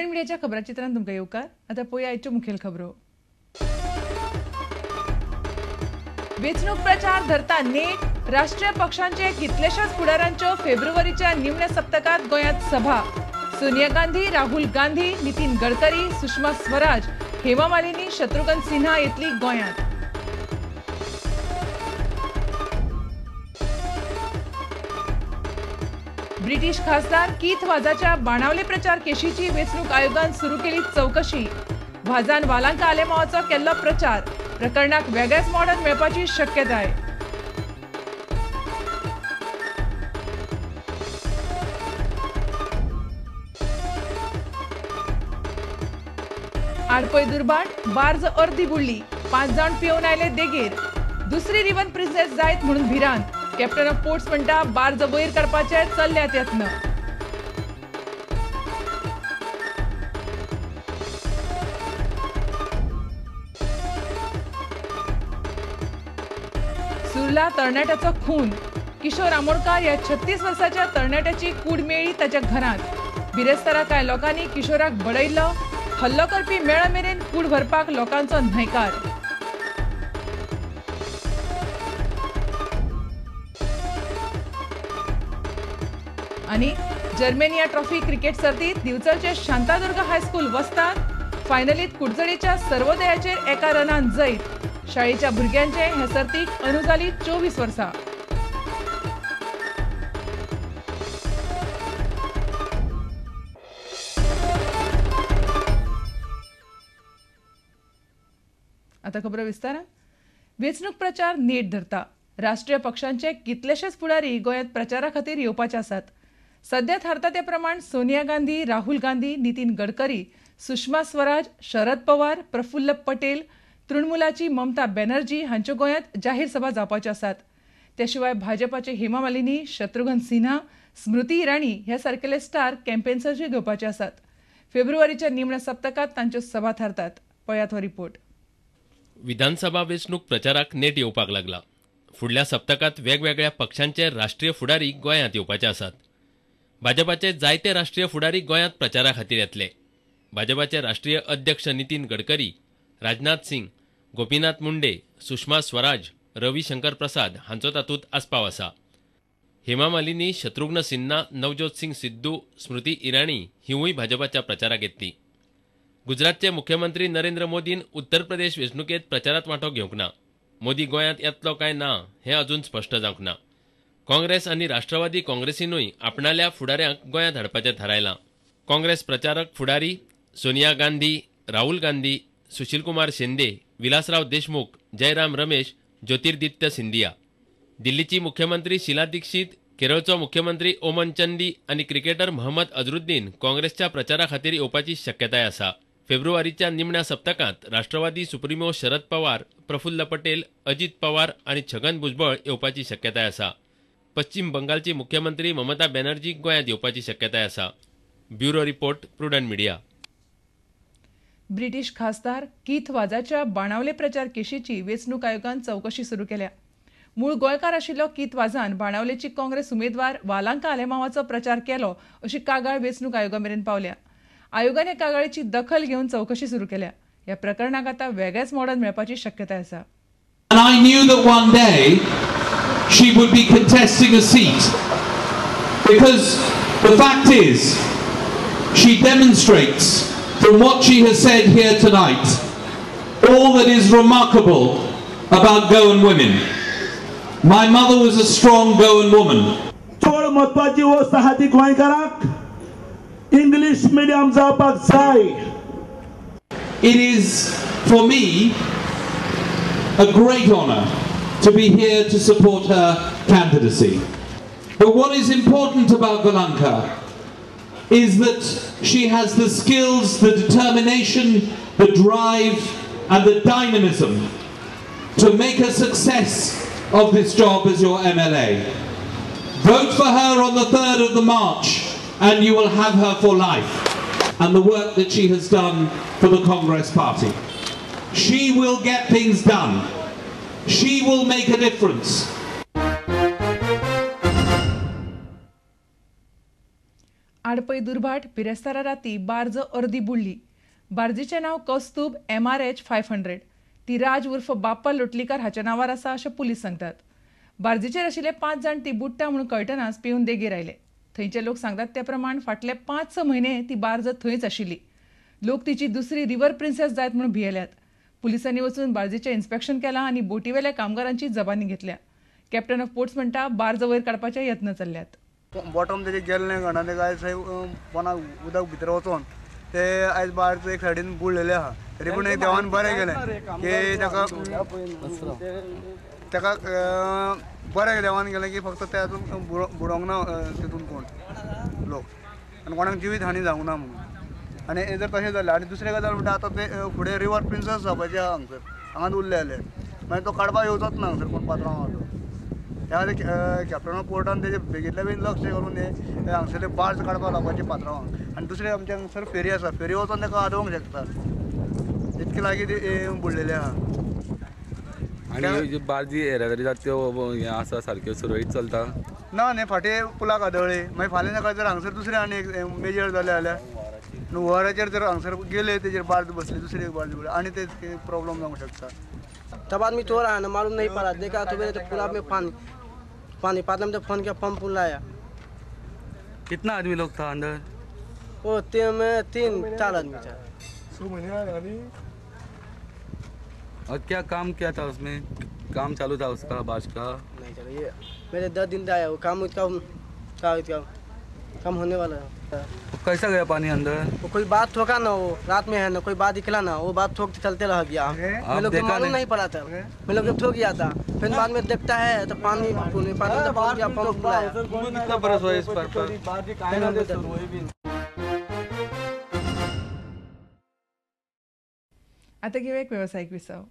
Prudent मिडियाच्या खबराचित्रांत तुमकां येवकार. आतां पळोवया आयच्यो मुखेल खबरो. वेंचणूक प्रचार धरता नेट. राष्ट्रीय पक्षांचे कितलेशाच फुडारांच्यो फेब्रुवारीच्या निमण्या सप्तकांत गोंयांत सभा. सोनिया गांधी, राहुल गांधी, नितीन गडकरी, सुषमा स्वराज, हेमा मालिनी, शत्रुघ्न सिन्हा येतली गोंयांत. ब्रिटीश खासदार कीथ वाजाच्या बाणावले प्रचार केशीची वेंचणूक आयोगान सुरू केली चवकशी. वाजान वालांका आलेमावाचो केल्लो प्रचार. प्रकरणाक वेगळेच मोडण मेळपाची शक्यताय. आडपय दुर्भाट, बार्ज अर्दी बुडली, 5 जाण पिवन आयले देगेर. दुसरी रिवन प्रिन्सेस जायत म्हणून भिरांत. कॅप्टन ऑफ पोर्ट्स म्हणटा बार्ज वयर काडपाचे चल्ल्यात यत्न. सुर्ला तरणाट्याचो खून. किशोर आमोणकार ह्या 36 वर्साच्या तरणाट्याची कूड मेळ्ळी ताच्या घरांत. बिरेस्तारा कांय लोकांनी किशोराक बडयल्लो. हल्लो करपी मेळ मेरेन कूड भरपाक लोकांचो न्हयकार. आनी जर्मेनिया ट्रॉफी क्रिकेट सर्तीत दिवचलचे शांतादुर्गा हायस्कूल वस्ताद. फायनलीत कुडचडेच्या सर्वोदयाचेर 1 रनान जैत. शाळेच्या भुरग्यांचे हे सर्तीक अंदू जाली 24 वर्सां. आता खबर विस्तारान. वेंचणूक प्रचार नेट धरता. राष्ट्रीय पक्षांचे कितलेशेच फुडारी गोंयांत प्रचारा खातीर येवपाचे आसात. सध्या थारता ते प्रमाण सोनिया गांधी, राहुल गांधी, नितीन गडकरी, सुषमा स्वराज, शरद पवार, प्रफुल्ल पटेल, तृणमूलाची ममता बॅनर्जी हांच्यो गोंयांत जाहीर सभा जावपाच्यो आसात. ते शिवाय भाजपाचे हेमा मालिनी, शत्रुघ्न सिन्हा, स्मृती इराणी ह्या सारकेले स्टार कॅम्पेन सर्जी घेवपाचे आसात. फेब्रुवारीच्या निमण्या सप्तकांत तांच्यो सभा थारतात. पळयात हो रिपोर्ट. विधानसभा वेंचणूक प्रचाराक नेट येवपाक लागला. फुडल्या सप्तकांत वेगवेगळ्या पक्षांचे राष्ट्रीय फुडारी गोंयांत येवपाचे आसात. भाजपाचे जायते राष्ट्रीय फुडारी गोंयांत प्रचारा खातीर येतले. भाजपाचे राष्ट्रीय अध्यक्ष नितीन गडकरी, राजनाथ सिंग, गोपीनाथ मुंडे, सुषमा स्वराज, रविशंकर प्रसाद हांचो तातूंत आस्पाव आसा. हेमा मालिनी, शत्रुघ्न सिन्हा, नवज्योत सिंग सिद्धू, स्मृती इराणी हिवूय भाजपाच्या प्रचाराक येतली. गुजरातचे मुख्यमंत्री नरेंद्र मोदीन उत्तर प्रदेश वेंचणुकेंत प्रचारांत वांटो घेवंक ना. मोदी गोंयांत येतलो काय ना हें अजून स्पश्ट जावंक ना. काँग्रेस आनी राष्ट्रवादी काँग्रेसीनूय आपणाल्या फुडाऱ्यांक गोंयांत हाडपाचें थारायलां. काँग्रेस प्रचारक फुडारी सोनिया गांधी, राहुल गांधी, सुशीलकुमार शिंदे, विलासराव देशमुख, जयराम रमेश, ज्योतिर्दित्य सिंधिया. दिल्लीची मुख्यमंत्री शीला दीक्षित, केरळचो मुख्यमंत्री ओमन चंदी आनी क्रिकेटर मोहम्मद अझरुद्दीन काँग्रेसच्या प्रचारा खातीर येवपाची शक्यताय आसा. फेब्रुवारीच्या निमण्या सप्तकांत राष्ट्रवादी सुप्रिमो शरद पवार, प्रफुल्ल पटेल, अजित पवार आनी छगन भुजबळ येवपाची शक्यताय आसा. पश्चिम बंगालची मुख्यमंत्री ममता बॅनर्जी गोंयांत येवपाची शक्यताय आसा. Bureau report, Prudent Media. British खासदार कीथ वाजाच्या बाणावले प्रचार केशीची वेंचणूक आयोगान चवकशी सुरू केल्या. मूळ गोंयकार आशिल्लो कीथ वाजान बाणावलेची काँग्रेस उमेदवार वालांका आलेमावाचो प्रचार केलो अशी कागाळ वेंचणूक आयोगा मेरेन पावल्या. आयोगान हे कागाळीची दखल घेवन चवकशी सुरू केल्या. ह्या प्रकरणाक आतां वेगळेच मोडण मेळपाची शक्यताय आसा. And I knew that one day she would be contesting a seat, because the fact is she demonstrates from what she has said here tonight all that is remarkable about Goan women. My mother was a strong Goan woman. चड म्हत्वाची वस्त आहा ती गोंयकारांक English medium जावपाक जाय. It is for me a great honor to be here to support her candidacy. But what is important about Valanka is that she has the skills, the determination, the drive and the dynamism to make a success of this job as your MLA. Vote for her on the 3rd of the March and you will have her for life and the work that she has done for the Congress party. She will get things done. She will make a difference. आडपय दुर्भाट बिरेस्तारा राती barge अर्दी बुडली. बार्जीचें नांव कौस्तुभ MRH 500. ती राज उर्फ बाप्पा लोटलीकार हाच्या नांवार आसा अशें पुलीस सांगतात. बार्जीचेर आशिल्ले 5 जाण ती बुडटा म्हणून कळटनाच पिवन देगेर आयले. थंयचे लोक सांगतात ते प्रमाण फाटले 5-6 म्हयने ती बार्ज थंयच आशिल्ली. लोक तिची दुसरी रिव्हर प्रिन्सेस जायत म्हणून भियेल्यात. पुलिसांनी वचून बार्जीचें इन्स्पेक्शन केलां आनी बोटीवेल्या कामगारांची जबानी घेतल्या. कॅप्टन ऑफ पोर्ट्स म्हणटा बार्ज वयर काडपाचे यत्न चल्ल्यात. बॉटम तेजे गेल्लें कारणान तेका आयज पोना उदक भितर वचोन ते आयज बार्ज एक सायडीन बुडलेले आहा. तरी पूण एक देवान बरें केलें की ताका ताका बरें देवान केलें की फक्त ते हातून बुडोंक ना तितून कोण लोक आनी कोणाक जिवीत हानी जावंक ना म्हणून. आनी जर तशें जालें आनी दुसरें गजाल म्हणटा आतां ते फुडें रिवर प्रिन्सेस जावपाचें आहा हांगसर, हांगाच उरले जाल्यार मागीर तो काडपाक येवचोच ना हांगसर कोण पात्रांव आहा तो. त्या खातीर कॅप्टन ऑफ पोर्टान तेजे बेगींतल्या बेगीन लक्ष करून हे हांगसरले बार्ज काडपाक लावपाचे पात्रांवांक. आनी दुसरें आमचे हांगसर फेरी आसा, फेरी वचोन ताका आदोवंक शकता इतके लागीं ती बुडलेली आहा. आनी जी बार्जी येरादारी जाता त्यो हें आसा सारक्यो सुरळीत चलता ना? न्ही, फाटीं पुलाक आदळ्ळी मागीर फाल्यां सकाळी जर हांगसर दुसरें आनी एक मेजर जालें जाल्यार हुंवाराचेर जर हांगसर गेले तेजेर बार्ज बसली दुसरी एक बार्ज बसली आनी ते प्रॉब्लम जावंक शकता. तब आदमी चोर आया ना, मालूम नहीं पड़ा, देखा तो मेरे तो पुला में पानी पानी बाद में तो फोन किया, पंप लाया. कितना आदमी लोग था अंदर? वो 3-4 आदमी था. और क्या काम क्या था उसमें? काम चालू था उसका बार्ज का? नहीं चलो, ये मेरे 10 दिन आया वो काम, उसका इसका काम होने वाला है. तो कैसा गया पानी अंदर? वो कोई बात ठोका ना, वो रात में है ना, कोई बात निकला ना, वो बात ठोक चलते रह गया. मैं लोग को मालूम नहीं पड़ा था, मैं लोग जब ठोक गया था फिर बाद में देखता है तो पानी पानी पंप बुलाया. कितना बरस हुआ इस पर? आता घेऊया एक व्यावसायिक विसव.